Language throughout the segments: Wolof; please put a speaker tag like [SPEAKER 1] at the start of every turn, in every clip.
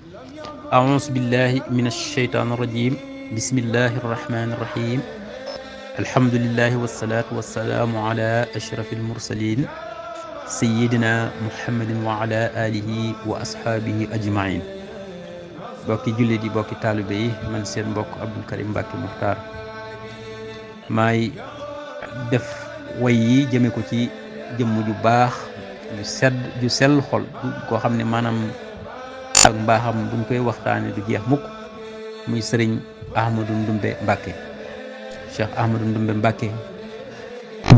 [SPEAKER 1] أعوذ بالله من الشيطان الرجيم بسم الله الرحمن الرحيم الحمد لله والصلاة والسلام على أشرف المرسلين سيدنا محمد وعلى آله وأصحابه أجمعين bokki jullit yi bokki taalibe yi man seen mbokk Abdou Karim Mbacke Muxtaar maay def way yi jëme ko ci jëmm ju baax ju sell xol koo xam ne maanaam ak mbaaxam buñ koy waxtaane du jeex mukk muy sëriñ Ahmadou Ndoumbé Mbacke Cheikh Ahmadou Ndoumbé Mbacke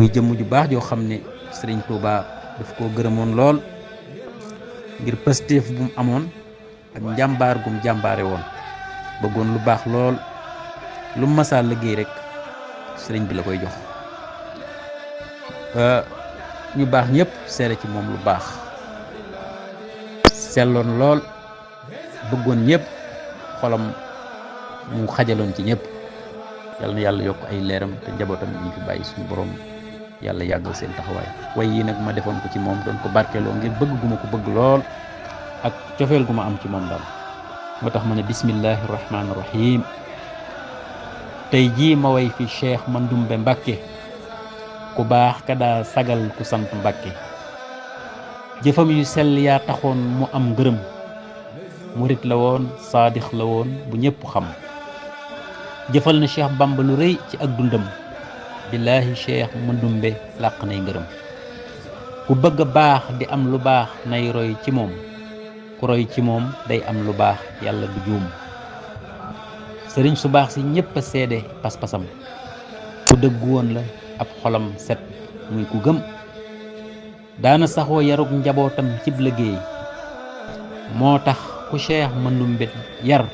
[SPEAKER 1] muy jëmm ju baax joo xam ne sëriñ Touba daf koo gërëmoon lool ngir pëstéef bu mu amoon ak njàmbaar gum jàmbaare woon bëggoon lu baax lool lu masaa liggéey rek sëriñ bi la koy jox ñu baax ñëpp seere ci moom lu baax selloon lool bëggoon ñëpp xolam mu xajaloon ci ñëpp yal na yàlla yokk ay leeram te njabootam ñu fi bàyyi suñu borom yàlla yàggal seen taxawaay way yi nag ma defoon ko ci moom doon ko barkeeloo ngir bëgg gu ma ko bëgg lool ak cofeel gu ma am ci moom daal moo tax ma ne bismillahi rahmaani rahim tey jii ma way fi Cheikh Mandoumbe Mbacke ku baax ka daa sagal ku sant Mbacke jëfam yu sell yaa taxoon mu am ngërëm murit la woon saadix la woon bu ñëpp xam jëfal na Cheikh Bamba lu rëy ci ak dundam billaahi Cheikh Mandoumbe làq nay ngërëm ku bëgg a baax di am lu baax nay roy ci moom ku roy ci moom day am lu baax yàlla du juum sëriñ su baax si ñëpp a seede pas-pasam ku dëggu woon la ab xolam set muy ku gëm daana saxoo yarug njabootam cib liggéey moo tax ku Cheikh Mandoumbe yar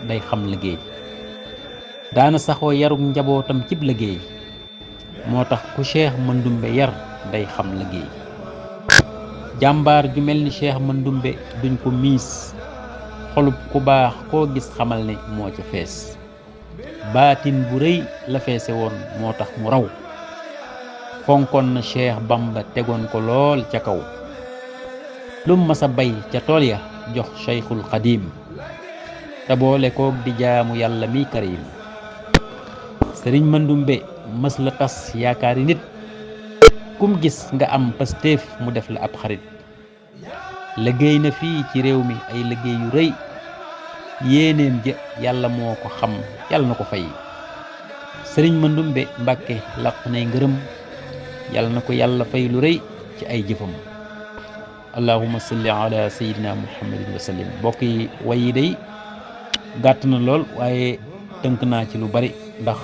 [SPEAKER 1] day xam liggéey daana saxoo yarug njabootam cib liggéey moo tax ku Cheikh Mandoumbe yar day xam liggéey jàmbaar ju mel ni Cheikh Mandoumbe duñ ko miis xolub ku baax koo gis xamal ne moo ca fees baatin bu rëy la feese woon moo tax mu raw fonkoon na Cheikh Bamba tegoon ko lool ca kaw lum masa bay ca tool ya jox Cheikhul Xadim te boole koog di jaamu yàlla mi karim sëriñ Mandoumbe mës la tas yaakaari nit kum gis nga am pastéef mu def la ab xarit liggéey na fii ci réew mi ay liggéey yu rëy yéenéem ja yàlla moo ko xam yàlla na ko fay sëriñ Mandoumbe Mbacke laq nay ngërëm yàlla na ko yàlla fay lu rëy ci ay jëfam allahumma salli ala sayyidina muhammadin wa sallim mbokk yi way yi day gàtt na lool waaye tënk naa ci lu bari ndax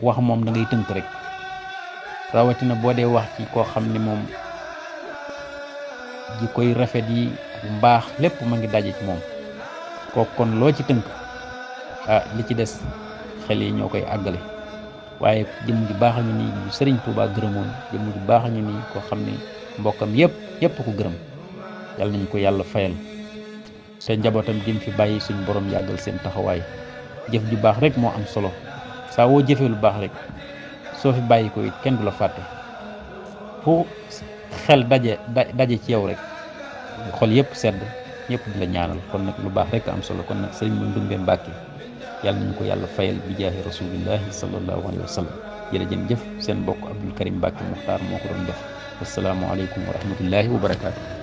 [SPEAKER 1] wax moom da ngay tënk rek rawatina boo dee wax ci koo xam ne moom ji koy rafet yi ak mbaax lépp ma ngi daje ci moom kooku kon loo ci tënk li ci des xel yi ñoo koy àggale waaye jëmm ju baax ñu nii bu sëriñ Touba gërëmoon jëmm ju baax ñu nii koo xam ne mbokkam yëpp ko gërëm yàlla nañ ko yàlla fayal te njabootam gi mu fi bàyyi suñ borom yàggal seen taxawaay jëf ju baax rek moo am solo saa woo jëfee lu baax rek soo fi bàyyi ko it kenn du la fàtte fu xel daje ci yow rek xol yëpp sedd ñëpp di la ñaanal kon nag lu baax rek am solo kon nag sëriñ Mandoumbe Mbacke yàlla nañu ko yàlla fayal bi jaahi rasulillahi sallallahu alayhi wa sallam jërëjëf seen mbokk Abdou Karim Mbacke Muxtaar moo ko doon def assalaamu aleykum wa rahmatullahi wa barakaatu.